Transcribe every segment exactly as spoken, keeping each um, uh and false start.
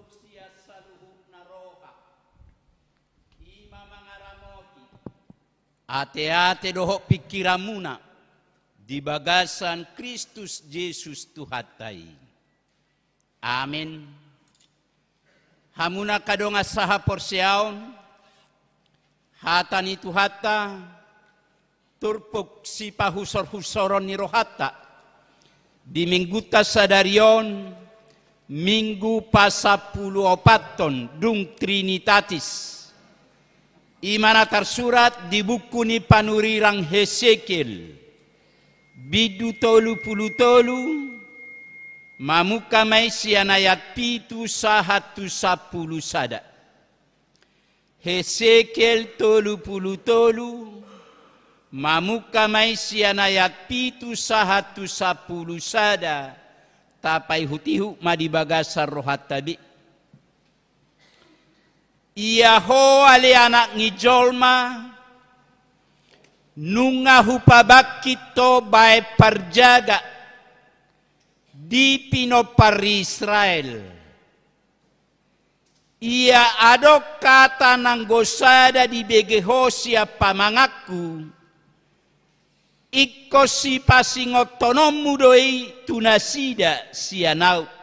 sian saluhutna roha, i ma mangaramoti ateate dohot pingkiranmuna di bagasan Kristus Jesus Tuhanta i. Amen. Hamu angka dongan sahaporseaon, hata ni Tuhanta, turpuk sipahusorhusoron ni rohanta di Minggunta sadari on, Minggu pasampuluopathon dung Trinitatis. I ma na tarsurat di buku ni panurirang Hesekiel, bindu tolu pulu tolu, mamungka ma i sian ayat pitu sahat tu sampulu sada. Hesekiel tolu pulu tolu, mamungka ma i sian ayat pitu sahat tu sampulu sada, tapaihutihut ma di bagasan rohanta be. Ia ho ale anak ni jolma, nunga hupabangkit ho bahen parjaga di pinompar Israel. Ia adong hata nanggo sada dibege ho sian pamanganku, ingkon sipasingothononmu do i tu nasida sian ahu.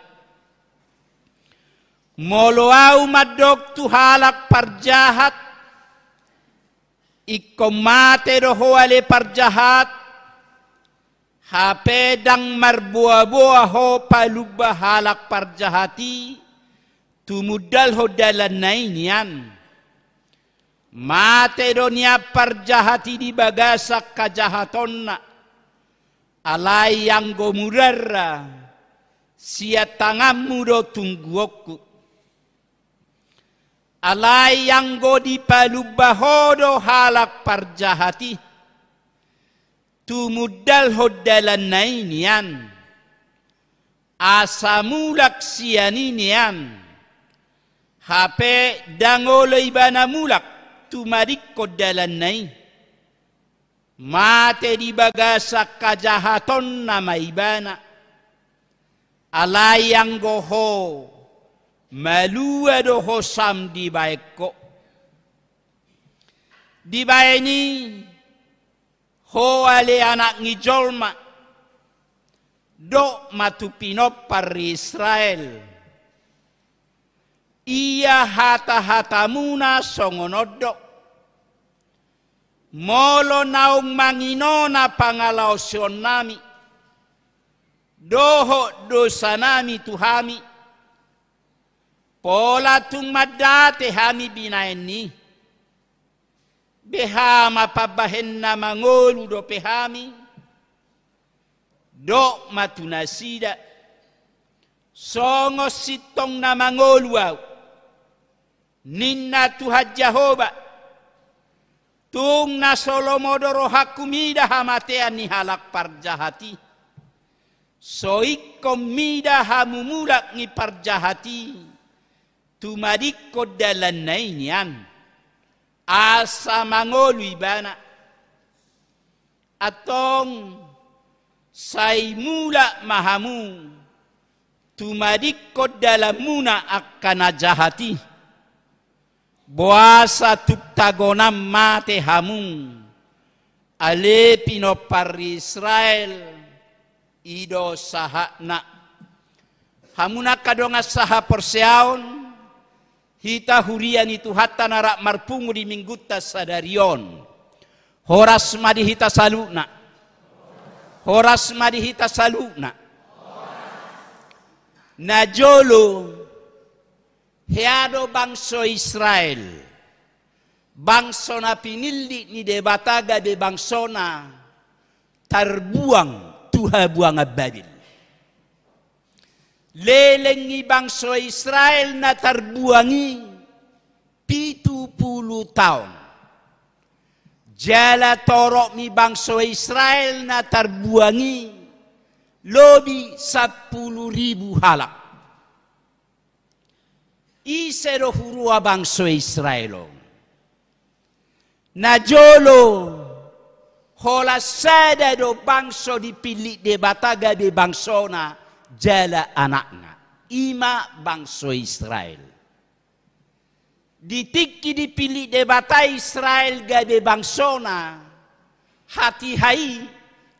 Molo ahu mandok tu halak parjahat, ingkon mate do ho ale parjahat, hape ndang marboaboa ho palumba halak parjahat i, tumundalhon dalanna i nian. Mate do nian parjahat i di bagasan hajahatonna, alai anggo murarra, sian tanganmu do tungguonku. Alai anggo dipalumba ho do halak parjahat i, tumundalhon dalanna i nian, asa mulak sian i nian, hape ndang olo ibana mulak tumadingkon dalanna i. Mate di bagasan hajahatonna ma ibana. Alai anggo ho, malua do ho sam dibahen ho. Dibahen i, ho ale anak ni jolma, dok ma tu pinompar Israel. Ia hatahatamuna songon on do: Molo naung manginona pangalaosionnami dohot dosanami tu hami, pola tung mandate hami binahen i, beha ma pambahenna mangolu dope hami? Dok ma tu nasida: Songon sintong na mangolu ahu, ninna Tuhan Jahowa, tung na so lomo do rohangku mida hamatean ni halak parjahat i. So ingkon mida hamumulak ni parjahat i tumadingkon dalanna i nian, asa mangolu ibana. Antong sai mulak ma hamu tumadingkon dalanmuna angka na jahat i, boasa tung tagonan mate hamu, ale pinompar Israel. I do sahatna. Hamu angka dongan sahaporseaon, hita huria ni Tuhanta na rap marpungu di Minggunta sadari on. Horas ma di hita saluhutna. Horas ma di hita saluhutna. Najolo, hea do bangso Israel, bangso na pinillit ni Debata gabe bangsona, tarbuang tu habuangan Babel. Leleng ni bangso Israel na tarbuang i pitu pulu taon. Jala torop ni bangso Israel na tarbuang i lobi sampulu ribu halak. Ise do huroha bangso Israel on? Najolo, holan sada do bangso dipillit Debata gabe bangsona, jala anakna. I ma bangso Israel. Di tingki dipillit Debata Israel gabe bangsona, hatiha i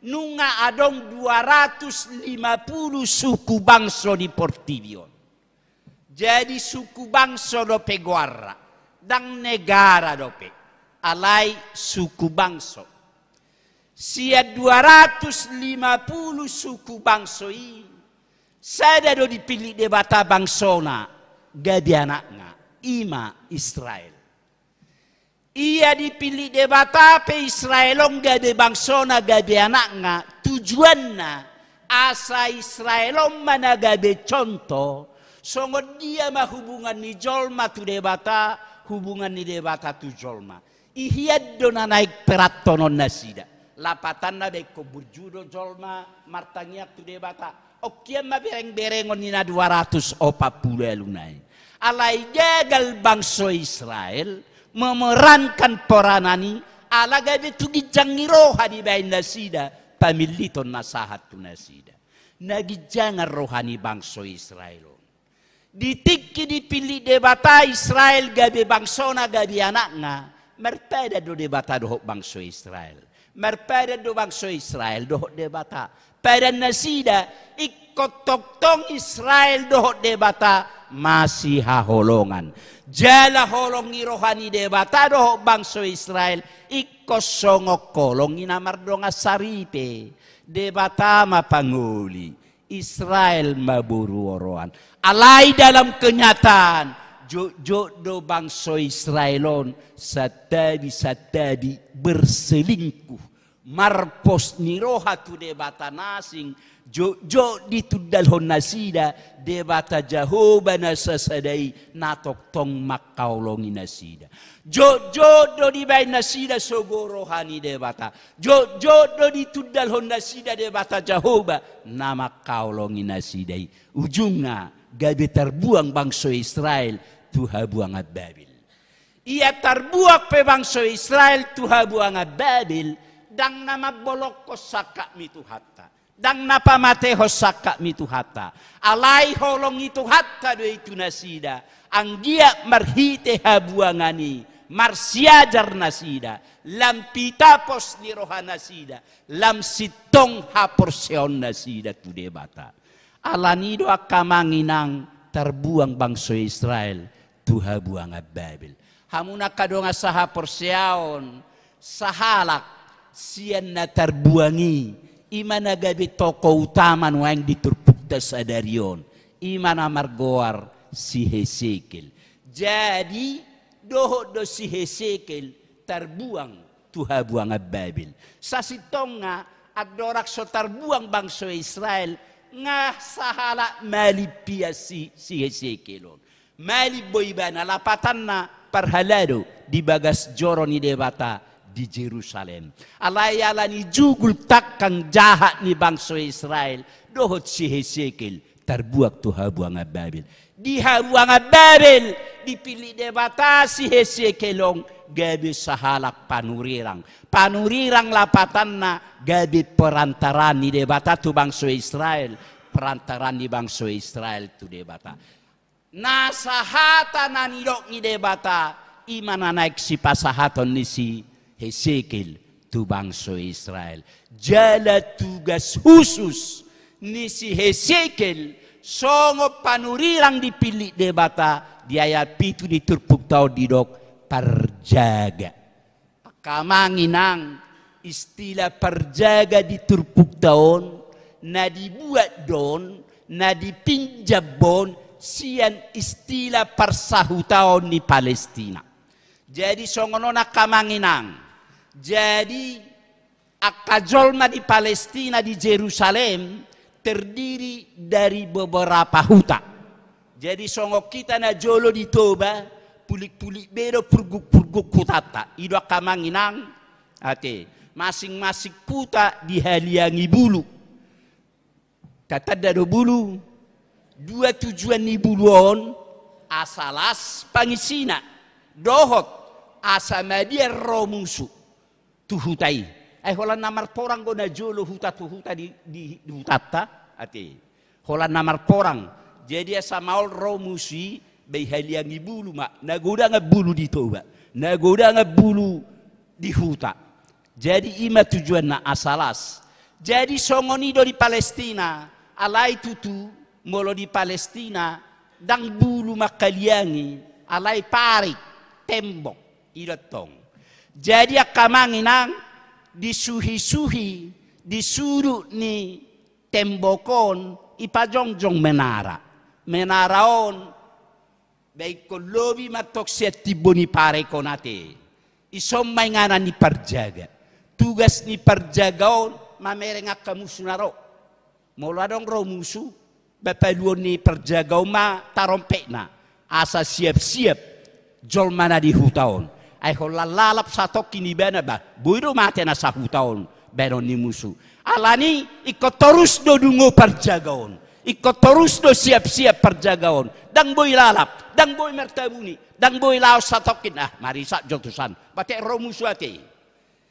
nunga adong dua ratus lima pulu suku bangso di portibi on. Jadi suku bangso dope goarna, ndang negara dope, alai suku bangso. Sian dua ratus lima pulu suku bangso i, sada do dipillit Debata bangsona gabe anakna, i ma Israel. Ia dipillit Debata pe Israel on gabe bangsona, gabe anakna, tujuanna asa Israel on ma na gabe conto, songon dia ma hubungan ni jolma tu Debata, hubungan ni Debata tu jolma. I hian do na naeng perantonon nasida. Lapatanna baen ingkon burju do jolma martangiang tu Debata. Ongkian ma bereng-berengon ni na dua ratus opat pulu ualu nai. Alai gagal bangso Israel memerankan peranan i, ala gabe tu ginjang ni roha dibaen nasida pamilliton na sahat tu nasida. Na ginjangan roha ni bangso Israel on. Di tingki dipillit Debata Israel gabe bangsona, gabe anakna, marpadan do Debata dohot bangso Israel. Marpadan do bangso Israel dohot Debata. Padan nasida, ingkon tongtong Israel dohot Debata masihaholongan. Jala holong ni roha ni Debata dohot bangso Israel ingkon songon holong ni na mardongan saripe. Debata ma pangoli, Israel ma boru oroan. Alai dalam kenyataan, jotjot do bangso Israel on santabi-santabi berselingkuh, marpos ni roha tu debata na asing, jotjot ditundalhon nasida Debata Jahowa na sasada i, na tongtong mangkaholongi nasida. Jotjot do dibaen nasida sogo roha ni Debata. Jotjot do ditundalhon nasida Debata Jahowa na mangkaholongi nasida i. Ujungna gabe tarbuang bangso Israel tu habuangan Babel. Ia tarbuang pe bangso Israel tu habuangan Babel, ndang na mambolongkon sangkap ni Tuhanta. Ndang na pamatehon sangkap ni Tuhanta. Alai holong ni Tuhanta do i tu nasida. Anggiat marhite habuangan i marsiajar nasida, lam pita pos ni roha nasida, lam sintong haporseaon nasida tu Debata. Alani do angka amang inang tarbuang bangso Israel tu habuangan Babel. Hamu na angka dongan sahaporseaon, sahalak sian na tarbuang i, i ma na gabe tokoh utama nuaeng di turpukta sadari on, i ma na margoar si Hesekiel. Jadi, dohot do si Hesekiel tarbuang tu habuangan Babel. Sasintongna andorang so tarbuang bangso Israel, nga sahalak malim pian si, si Hesekiel on. Malim do ibana, lapatanna parhalado di bagas joro ni Debata di Jerusalem. Alai alani jugul tangkang jahat ni bangso Israel, dohot si Hesekiel tarbuang tu habuangan Babel. Di habuangan Babel dipillit Debata si Hesekiel on gabe sahalak panurirang. Panurirang lapatanna gabe perantaraan ni Debata tu bangso Israel, perantaraan ni bangso Israel tu Debata. Na sahata na nidok ni Debata, i ma na naeng sipasahaton ni si Hesekiel tu bangso Israel. Jala tugas khusus ni si Hesekiel songon panurirang dipillit Debata, di ayat pitu ni turpukta on didok parjaga. Angka amang inang, istilah parjaga di turpukta on, na dibuat do on, na dipinjam do on sian istilah parsahutaon ni Palestina. Jadi songon on angka amang inang. Jadi angka jolma di Palestina, di Jerusalem, terdiri dari beberapa huta. Jadi songon hita na jolo di Toba, pulik-pulik be do purguk-purguk hutanta. I do angka amang inang, ate, masing-masing huta dihaliangi bulu. Tatanda do bulu. Dua tujuan ni bulu on, asa las pangisina, dohot asa mabiar ro musu tu huta i. Ai holan na marporang do na jolo huta tu huta di, di, di hutanta, ate. Holan na marporang Jadi asa maol ro musu i, bai haliangi bulu ma, na godangan bulu di Toba, na godangan bulu di huta. Jadi i ma tujuanna asa las. Jadi songon i do di Palestina, alai tutu molo di Palestina, ndang bulu manghaliangi, alai parik, tembok, i do tong. Jadi angka amang inang, di suhi-suhi, di sudut ni tembok on, ipajongjong menara. Menara on, bai ingkon lobi ma tong sian timbo ni parik on ate. Ison ma inganan ni parjaga. Tugas ni parjaga on, mamereng angka musu na ro. Molo adong ro musu, ba paluon ni parjaga on ma tarompetna. Asa siap-siap jolma na di huta on. Ai holan lalap satongkin ibana ba, boi do mate na sahuta on, baenon ni musu. Alani ingkon torus do dungo parjaga on. Ingkon torus do siap-siap parjaga on. Ndang boi lalap, ndang boi martabuni, ndang boi laos satongkin. Ah, marisap jo tusan. Batek ro musu ate.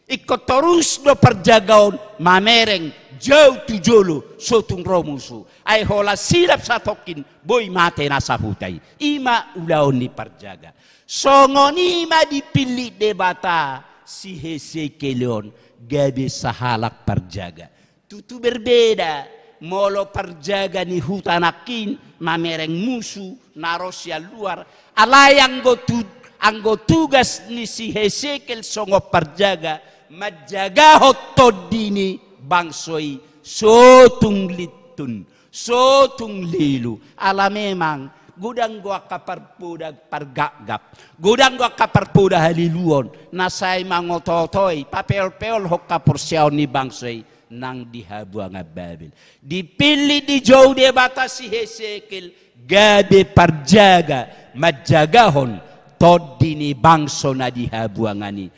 Ingkon torus do parjaga on mamereng, jau tu jolo, so tung ro musu. Ai holan silap satongkin, boi mate na sahuta i. I ma ulaon ni parjaga. Songon i ma dipillit Debata si Hesekiel on, gabe sahalak parjaga. Tutu berbeda, molo parjaga ni huta nangkin, mamereng musu, na ro sian luar, alai anggo tu-, anggo tugas ni si Hesekiel songon parjaga, manjagahon tondi ni bangso i, so tung lintun, so tung lilu, ala memang, godang do angka parpoda pargapgap, godang do angka parpoda haliluon, na sai mangotootoi, papeolpeolhon haporseaon ni bangso i, nang di habuangan Babel. Dipillit dijou Debata si Hesekiel, gabe parjaga, manjagahon, tondi ni bangso na di habuangan i.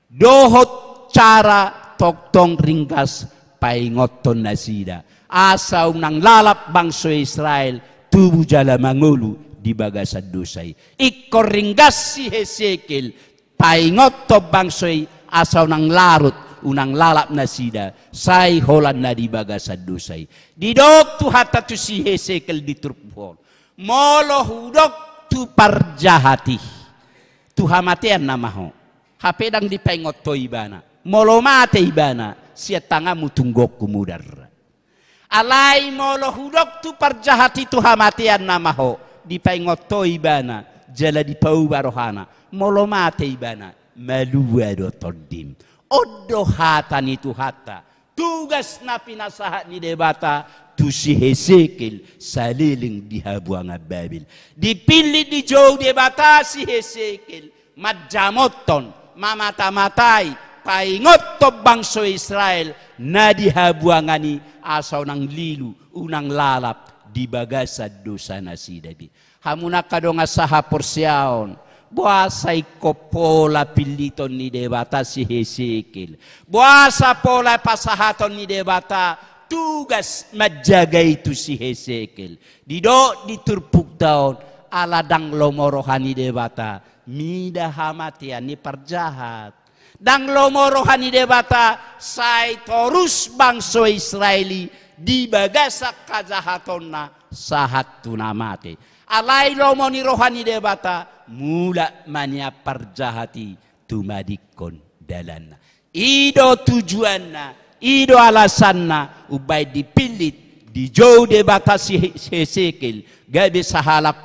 Dohot cara tongtong ringgas paingothon nasida. Asa unang lalap bangso Israel, tubu jala mangolu di bagasan dosa i. Ingkon ringgas si Hesekiel, paingothon bangso i asa unang larut, unang lalap nasida, sai holan na di bagasan dosa i. Didok Tuhanta tu si Hesekiel di turpuk on. Molo hudok tu parjahat i, tu hamatean nama ho. Hape ndang dipaingot ho ibana. Molo mate ibana, sian tanganmu tung gokhum mudar. Alai molo hudok tu parjahat i tu hamatean nama ho, dipaingot ho ibana, jala dipauba rohana, molo mate ibana, malua do tondim. On do hata ni Tuhanta, tugas na pinasahat ni Debata, tu si Hesekiel, saleleng di habuangan Babel. Dipillit dijou Debata si Hesekiel, manjamothon, mamatamatai, paingothon bangso Israel, na di habuangan i asa unang lilu, unang lalap, di bagasan dosa nasida be. Hamu na angka dongan sahaporseaon, boasa ingkon pola pilliton ni Debata si Hesekiel? Boasa pola pasahaton ni Debata tugas manjaga i tu si Hesekiel? Didok di turpukta on, ala ndang lomo roha ni Debata mida hamatean ni parjahat. Ndang lomo roha ni Debata sai torus bangso Israel i di bagasan hajahatonna sahat tu na mate. Alai lomo ni roha ni Debata, mulak ma nian parjahat i tumadingkon dalanna. I do tujuanna, i do alasanna, umbaen dipillit, dijou Debata si He-, Hesekiel, gabe sahalak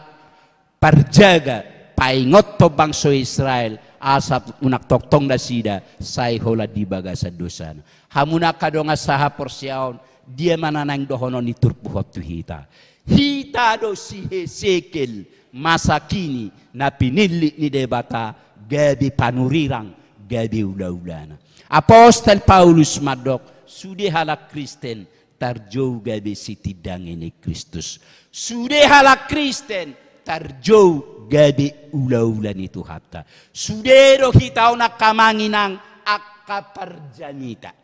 parjaga, paingothon bangso Israel, asa unang tongtong nasida, sai holan di bagasan dosana. Hamu na angka dongan sahaporseaon, dia ma na naeng dohonon ni turpuk on tu hita? Hita do si Hesekiel, masa kini, na pinillit ni Debata, gabe panurirang, gabe ulaulana. Apostel Paulus mandok, sude halak Kristen, tarjou gabe sitindangi ni Kristus. Sude halak Kristen, tarjou gabe ulaula ni Tuhanta. Sude do hita on angka amang inang, angka parjamita.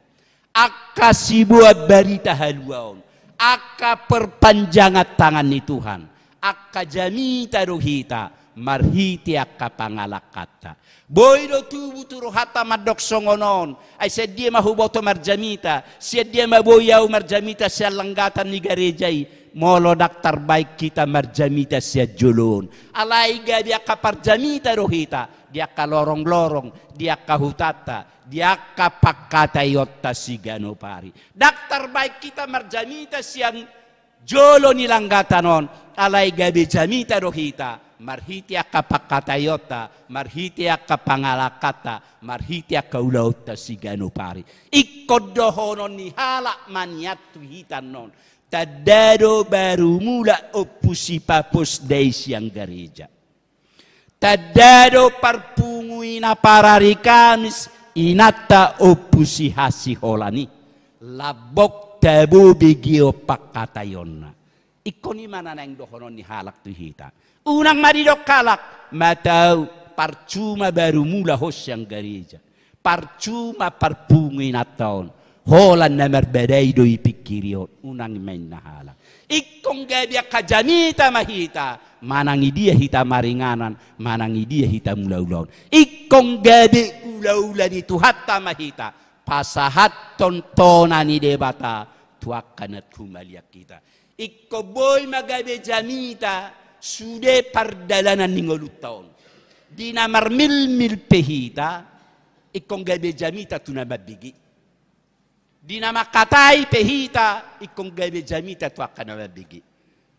Angka siboan barita haluaon. Angka perpanjangan tangan ni Tuhan. Angka jamita do hita, marhite angka pangalangkanta. Boi do tubu tu rohanta mandok songon on, ai sian dia ma huboto marjamita, sian dia ma boi ahu marjamita sian langgatan ni gareja i, Molo ndang tarbaen hita marjamita sian jolo on. Alai gabe angka parjamita do hita, di angka lorong-lorong, di angka hutanta, di angka pangkataionta siganup ari. Ndang tarbaen hita marjamita sian jolo ni langgatan on, alai gabe jamita do hita, marhite angka pangkataionta, marhite angka pangalangkanta, marhite angka ulaonta siganup ari. Ingkon dohonon ni halak ma nian tu hita annon. Tanda do baru mula Ompu Sipapos da i sian gareja. Tanda do parpungu i na parari Kamis, inanta Ompu Sihasiholan i. Lambok tabo begeon pangkataionna. Ingkon i ma na naeng dohonon ni halak tu hita. Unang ma didok halak, ma tau, parcuma baru mula ho sian gareja. Parcuma parpungu inanta on. Holan na marbadai do i pingkiri on. Unang i ma ninna halak. Ingkon gabe angka jamita ma hita. Manang i dia hita maringanan, manang i dia hita mangula ulaon. Ingkon gabe ulaula ni Tuhanta ma hita. Pasahathon tona ni Debata tu angka na humaliang hita. Ingkon boi ma gabe jamita sude pardalanan ni ngolunta on. Di na marmilmil pe hita, ingkon gabe jamita tu na mambege. Di na mangkatai pe hita, ingkon gabe jamita tu angka na mambege.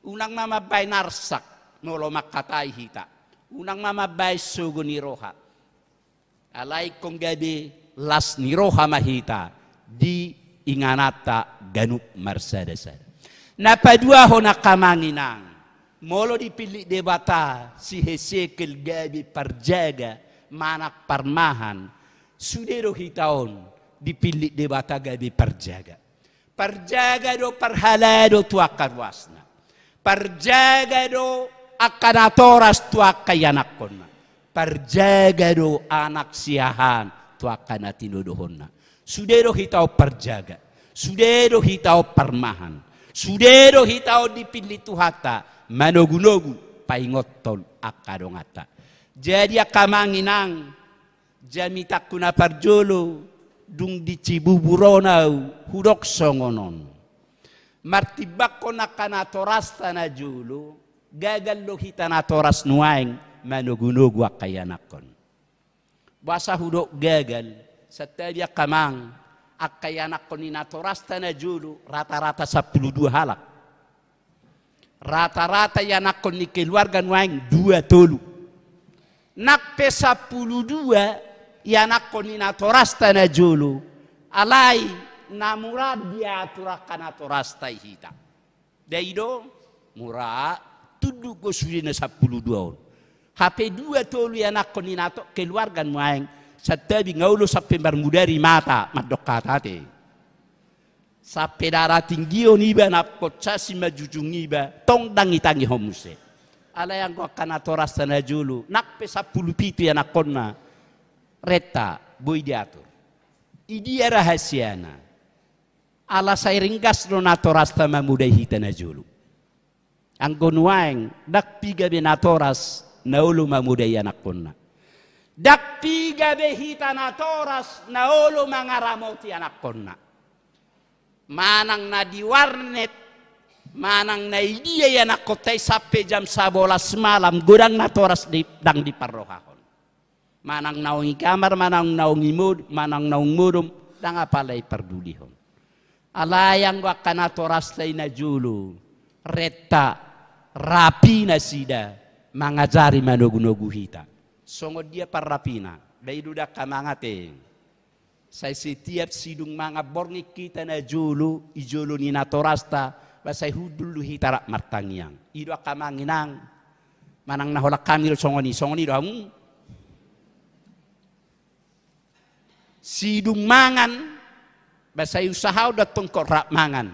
Unang ma mambaen arsak molo mangkatai hita. Unang ma mambaen sogo ni roha. Alai ingkon gabe las ni roha ma hita di ingananta ganup marsadasada. Na paduahon angka amang inang, molo dipillit Debata si Hesekiel gabe parjaga manang parmahan, sude do hita on dipillit Debata gabe parjaga. Parjaga do, parhalado tu angka ruasna. Parjaga do angka natoras tu angka ianakhonna. Parjaga do anak siahaan tu angka na tinodohonna. Sude do hita on parjaga. Sude do hita on parmahan. Sude do hita on dipillit Tuhanta manogunogu paingothon angka donganta. Jadi angka amang inang, jamitangku na parjolo, dung di Cibubur on ahu, hudok songon on. Martimbangkon angka natorasta na jolo, gagal do hita natoras nuaeng manogunogu angka ianakhon. Boasa hudok gagal, santabi angka amang, angka ianakhon ni natorasta na jolo, rata-rata sampulu dua halak. Rata-rata ianakhon ni keluarga nuaeng dua tolu. Nang pe sampulu dua ianakhon ni natorasta na jolo, alai na mura diatur angka natorasta i hita. Dai do, mura tunduk do sude na sampulu dua on. Hape dua tolu ianakhon ni nato keluarga nuaeng, santabi nga olo sampe marmudari mata, mandok hata ate. Sampe darah tinggi on iba, na poncasi manjujung iba, tong ndang itangihon muse. Alai anggo angka natorasta na jolo, nang pe sampulu pitu ianakhonna, renta, boi diatur. Idia rahasiana? Ala sai ringgas do natorasta mamodai hita na jolo. Anggo nuaeng, ndang piga be natoras na olo mamodai anakhonna. Ndang piga be hita natoras na olo mangaramoti anakhonna. Manang na di warnet, manang na idia ianakhonta i sampe jam sabolas malam, godang natoras di, ndang diparrohahon. Manang naung i kamar, manang naung i mod-, manang naung modom, ndang apala dipardulihon. Alai anggo angka natorasta i na jolo, renta, rapi nasida, mangajari manogunogu hita. Songon dia parrapina, dai do da angka amang ate. Sai setiap sidung mangan borngin hita na jolo, i jolo ni natorasta, ba sai hundul do hita rap martangiang. I do angka amang inang, manang na holan hami do songon i, songon i do hamu. Sidung mangan, ba sai usahahon do antong ingkon rap mangan.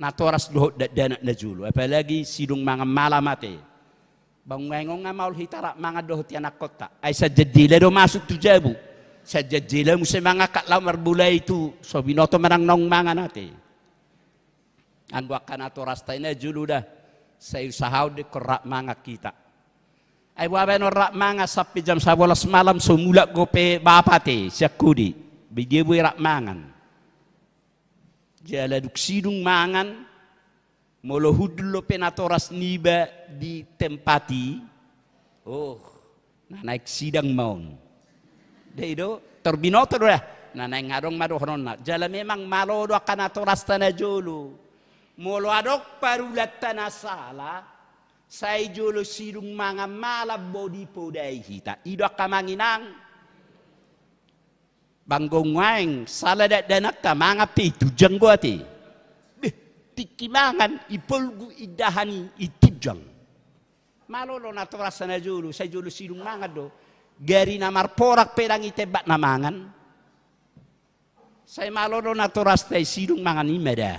Natoras dohot dakdanak na jolo, apalagi sidung mangan malam ate. Ba nuaeng on nga maol hita rap mangan dohot ianakhonta. Ai sian jendela do masuk tu jabu. Sian jendela muse mangangkat laho marbola i tu, so binoto manang naung mangan ate. Anggo angka natorasta i na jolo da, sai usahahon do ingkon rap mangan hita. Ai boha baenon rap mangan sampe jam sabolas malam so mulak dope bapa ate, sian kode. Ba idia boi rap mangan. Jala dung sidung mangan, Molo hundul dope natoras niba di tempat i, oh, na naeng sidang ma on. Dei do, tor binoto do da, na naeng adong ma dohononna. Jala memang malo do angka natorasta na jolo. Molo adong parulanta na sala, sai jolo sidung mangan ma lam bo dipodai hita. I do angka amang inang. Banggo nuaeng, sala dakdananta mangan pe i tunjang do ate. Beh, tingki mangan, i polgu indahan i, i tunjang. Malo do natorasta na jolo, sai jolo sidung mangan do. Gari na marporak pe ndang i tembak na mangan. Sai malo do natorasta i sidung mangan i ma da.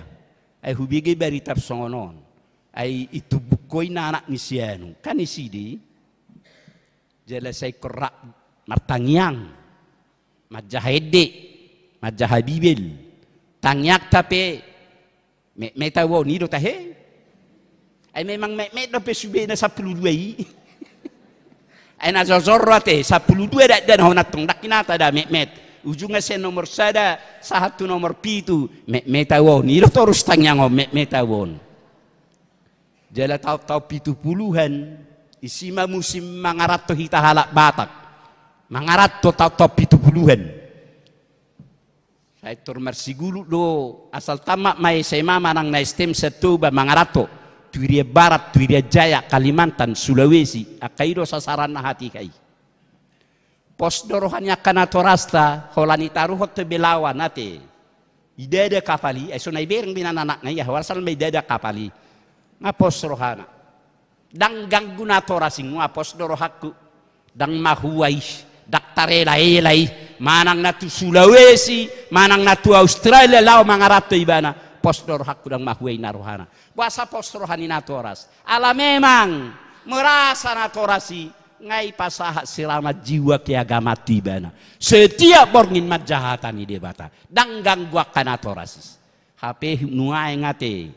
Ai hubege barita songon on. Ai i tumbuk ho i na anak ni si anu. Kan i sidi. Jala sai ingkon rap martangiang, manjaha ende, manjaha Bibel. Tangiangta pe metmet au on, i do tahe. Ai memang metmet dope subena sampulu dua i. Ai na jojor do ate, sampulu dua dakdanak on antong, ndang hinata da metmet. Ujungna sian nomor sada sahat tu nomor pitu, metmet au on, i do torus tangiang on, metmet au on. Jala taon-taon pitu puluhan, isi ma musim mangaranto hita halak Batak. Mangaranto taon-taon pitu puluhan. Sai tor marsiguluk do, asal tamat ma S M A manang na S T M sian Toba mangaranto. Tu Irian Barat, tu Irian Jaya, Kalimantan, Sulawesi, angka i do sasaran na hatiha i. Pos do roha ni angka natorasta, holan i taruhon tu belawan ate. Idada kapal i, ai so na ibereng be inanakna i, aha, asal ma idada kapal i. Nga pos rohana. Ndang ganggu natoras i, nga pos do rohangku. Ndang mahua i, ndang tarela-ela i. Manang na tu Sulawesi, manang na tu Australia, laho mangaranto ibana. Pos do rohangku, ndang mahua i na rohana. Boasa pos roha ni natoras? Ala memang merasa natoras i, nga ipasahat siraman jiwa keagamaan tu ibana. Setiap borngin manjaha hata ni Debata. Ndang ganggu angka natoras i. Hape nuaeng ate.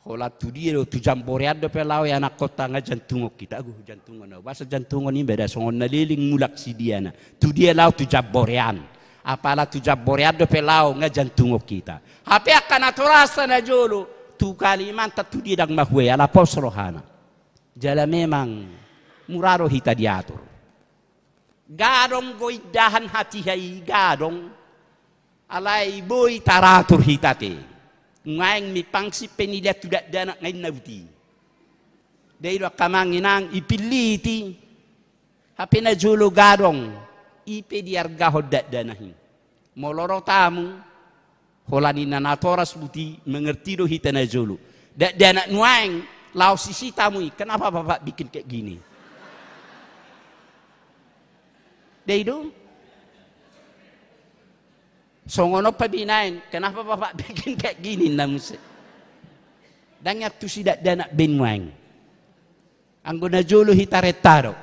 Holan tu dia do, tu jamborean dope laho i anakkonta, nga jantungon hita. Ago, jantungon au. Boasa jantungon i, bada songon na leleng mulak sidiana. Tu dia laho, tu jamborean. Apala tu jamborean dope laho, nga jantungon hita. Hape angka natorasta na jolo, tu Kalimantan tu dia ndang mahua i, ala pos rohana. Jala memang mura do hita diatur. Gadong do indahan hatiha i, gadong. Alai boi taratur hita ate. Nuaeng mipangsi pe nilean tu dakdanak nga inna buti. Dei do angka amang inang, ipillit i. Hape na jolo gadong, i pe diargahon dakdanak i. Molo ro tamu, holan i na natoras buti, mengerti do hita na jolo. Dakdanak nuaeng, laos isi tamu i, kenapa Bapak bikin kayak gini? Dei do. Songon on pe binaen, kenapa Bapak bikin kayak gini, na muse. Ndang i antusi dakdanak be nuaeng. Anggo na jolo hita renta do.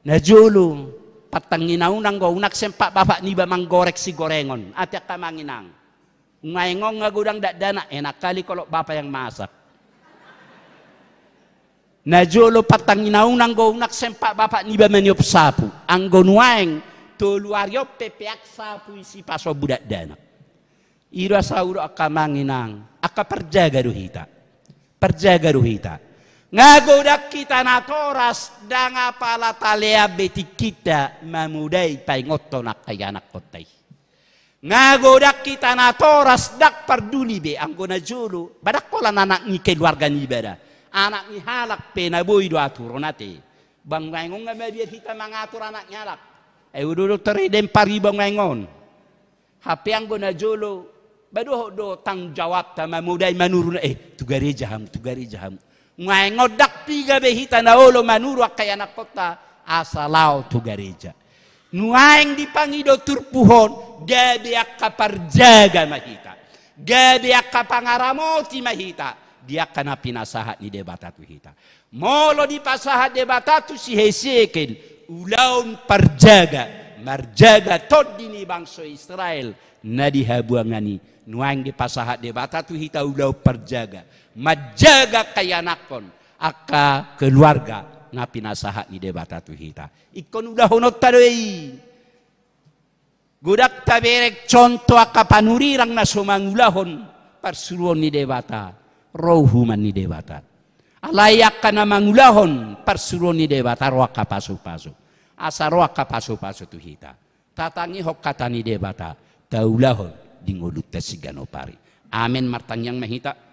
Na jolo, pantang ni na unang do, unang sempat bapak niba manggoreng sigorengon. Ate angka amang inang. Nuaeng on nga godang dakdanak, enak kali kalau bapak yang masak. Na jolo pantang ni na unang do, unang sempat bapak niba maniop sapu. Anggo nuaeng, tolu ari on pe peak sapu i sipasombu dakdanak. I do asa hudok angka amang inang, angka parjaga do hita. Parjaga do hita. Nga godang hita natoras, ndang apala talean be tingkinta mamodai paingothon angka ianakkonta i. Nga godang hita natoras, ndang parduli be anggo na jolo. Ba ndang holan anak ni keluarga niba da. Anak ni halak pe na boi do aturon ate. Ba nuaeng on nga mabiar hita mangatur anak ni halak. Ai udo do terede pariba nuaeng on. Hape anggo na jolo, ba dohot do tanggung jawabta mamodai manuru na, eh, tu gareja hamu, tu gareja hamu. Nuaeng on ndang piga be hita na olo manuru angka ianakkonta, asa laho tu gareja. Nuaeng dipangido turpuk on, gabe angka parjaga ma hita. Gabe angka pangaramoti ma hita. Di angka na pinasahat ni Debata tu hita. Molo dipasahat Debata tu si Hesekiel, ulaon parjaga, marjaga tondi ni bangso Israel na di habuangan i, nuaeng dipasahat Debata tu hita ulaon parjaga, manjaga angka ianakhon, angka keluarga na pinasahat ni Debata tu hita. Ingkon ulahononta do i. Godang tabereng contoh angka panurirang na so mangulahon parsuruon ni Debata. ro uhuman ni Debata. Alai angka na mangulahon parsuruon ni Debata ro angka pasupasu. Asa ro angka pasupasu tu hita. Tatangihon hata ni Debata, taulahon di ngolunta siganup ari. Amen. Martangiang ma hita.